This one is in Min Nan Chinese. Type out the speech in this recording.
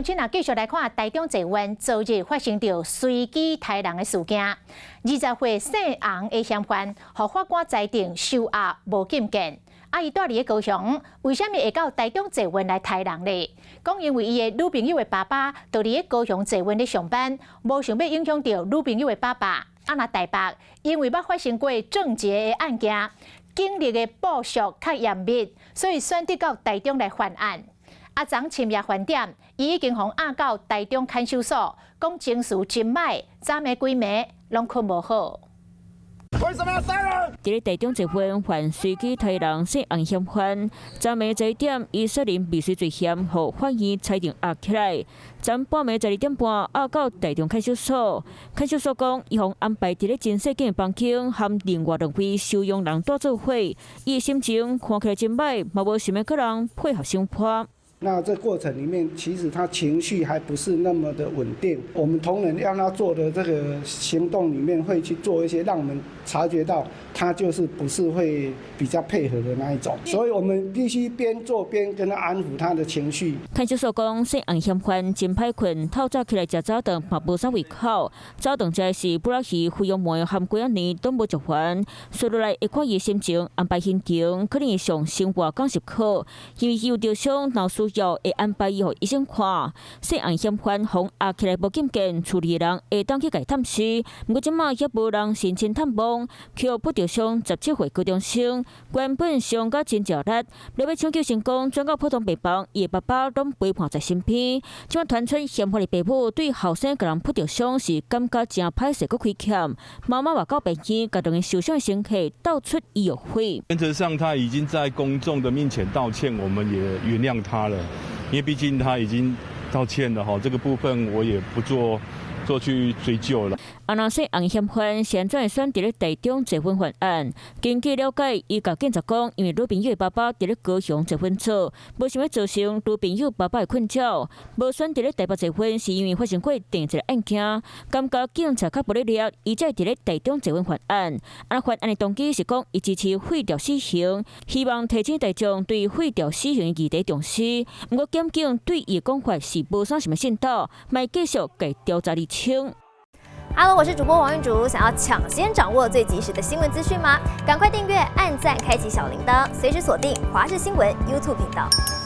請啊，繼續來看台中捷運昨日發生著隨機刣人的事件。20歲姓洪的嫌犯，予法官裁定收押無禁見。啊，伊蹛佇咧高雄，為啥物會到台中捷運來刣人呢？講因為伊的女朋友的爸爸就佇咧高雄捷運咧上班，無想欲影響著女朋友的爸爸。啊，若台北，因為捌發生過鄭捷的案件，警力的部署較嚴密，所以選擇到台中來犯案。啊，昨深夜飯點，伊已經予押到台中看守所，講情緒真䆀，昨暝規暝攏睏無好。為什麼要殺人？佇咧台中捷運犯隨機刣人姓洪嫌犯，昨暝12點以殺人未遂罪嫌，予法院裁定押起來。昨半暝12點半押到台中看守所，看守所講，伊予安排佇咧真細間房間，含另外兩位收容人蹛做伙，伊心情看起來真䆀，嘛無想欲佮人配合審判。那這過程裡面，其實他情緒還不是那麼的穩定。我們同仁讓他做的這個行動裡面，會去做一些讓我們察覺到他就是不是會比較配合的那一種。所以我們必須邊做邊跟他安撫他的情緒。看守所講，姓洪嫌犯真歹睏，透早起來食早頓嘛無啥胃口。早頓食的是布拉魚、芙蓉糜含雞仔麵，攏無食完。紲落來會看伊心情，安排行程，可能會上生活講習課，因為伊有著傷，若需要會安排伊予醫生看。姓洪嫌犯予押起來無禁見，厝裡的人會當去共伊探視。毋過這馬猶無人申請探望，予撲著傷17歲高中生，原本傷甲真食力，欲搶救成功，轉到普通病房，伊的爸爸攏陪伴在身邊。這馬傳出嫌犯的爸母對後生共人撲著傷是感覺誠歹勢，閣虧欠。媽媽嘛到病院，共兩个受傷的乘客鬥出醫藥費。原則上，他已經在公眾的面前道歉，我們也原諒他了，因為畢竟他已經道歉了哈，這個部分我也不做去追究了。啊，若姓洪嫌犯現在選佇咧台中捷運犯案。根據了解，伊共警察講，因為女朋友的爸爸佇咧高雄捷運做，無想欲造成女朋友爸爸的困擾。無選佇咧台北捷運，是因為發生過鄭捷案件，感覺警察較無咧掠，伊才會佇咧台中捷運犯案。啊，犯案的動機是講，伊支持廢掉死刑，希望提醒大眾對廢掉死刑的議題重視。毋過檢警對伊的講法是無啥啥物信到，嘛繼續共調查釐清。 Hello，我是主播王玉竹，想要搶先掌握最及時的新聞資訊嗎？趕快訂閱、按讚、開啟小鈴鐺，隨時鎖定華視新聞 YouTube 頻道。